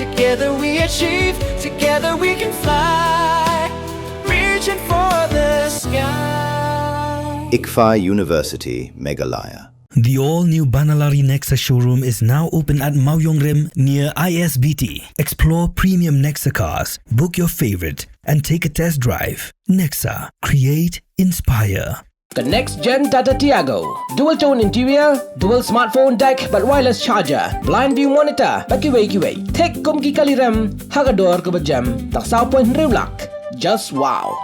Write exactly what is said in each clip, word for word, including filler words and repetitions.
Together we achieve, together we can fly. Reaching for the sky. ICFAI University, Meghalaya. The all new Banalari Nexa showroom is now open at Mawiongrim near I S B T. Explore premium Nexa cars, book your favorite, and take a test drive. Nexa, create, inspire. The next gen Tata Tiago. Dual tone interior, dual smartphone deck bad wireless charger, blind view monitor bad kiwei kiwei. Thik kum ki kali rem ha ka dor kaba jem tang saw point hynriew lak. Just wow.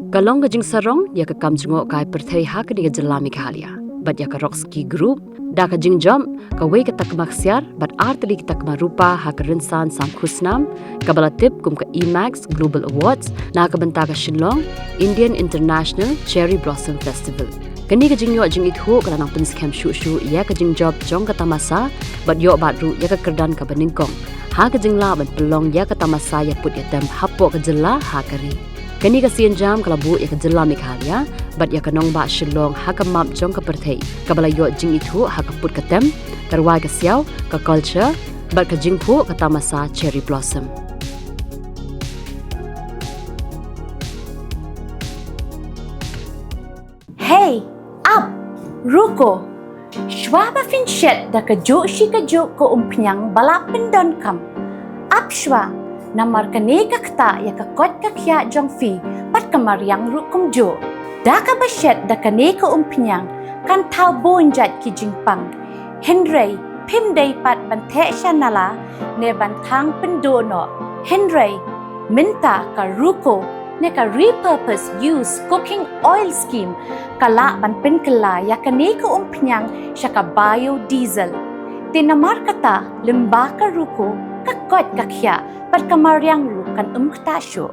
Ka long ka jingsarong ïa ka kam jngohkai pyrthei ha kane ka jylla Meghalaya bad ïa ka Rock Ski Group da ka jingjop kawei ka takma ksiar bad ar tylli ki takma rupa ha ka rynsan sam khusnam kaba la tip kum ka Emax Global Awards na ka bynta ka Shillong Indian International Cherry Blossom Festival. Kane ka jingïoh jingithuh ka la nang pynskhem shuh shuh ïa ka jingjop jong ka tamasa bad ïoh bat ruh ïa ka kyrdan kaba nyngkong ha ka jinglah ban pynlong ïa ka tamasa ïa pud ïa tem hapoh ka jylla ha ka ri. Kane ka sienjam ka la buh ïa ka jylla Meghalaya bad ïa ka nongbah Shillong ha ka map jong ka pyrthei kaba la ïoh jingithuh ha ka pud ka tem, ka rwai ka siaw, ka culture bad ka jingphuh ka tamasa cherry blossom. Hey, ap, ruko. Shwa ba phin shet da kajuh shi kajuh ka umphniang ba la pyndonkam, ap shwa, namar kane ka ktah ïa ka koit ka khiah jong phi bad ka mariang ruh kumjuh. Da kaba shet da kane ka umphniang kan thaw bun jait ki jingpang. Hynrei phim dei pat ban theh sha nala ne ban thang pynduh noh. Hynrei mynta ka ruko ne ka repurpose use cooking oil scheme ka lah ban pynkylla ïa kane ka umphniang sha ka biodiesel. Te namar kata lyngba ka ruko ka koit ka khiah bad ka mariang ruh kan ym ktah shuh.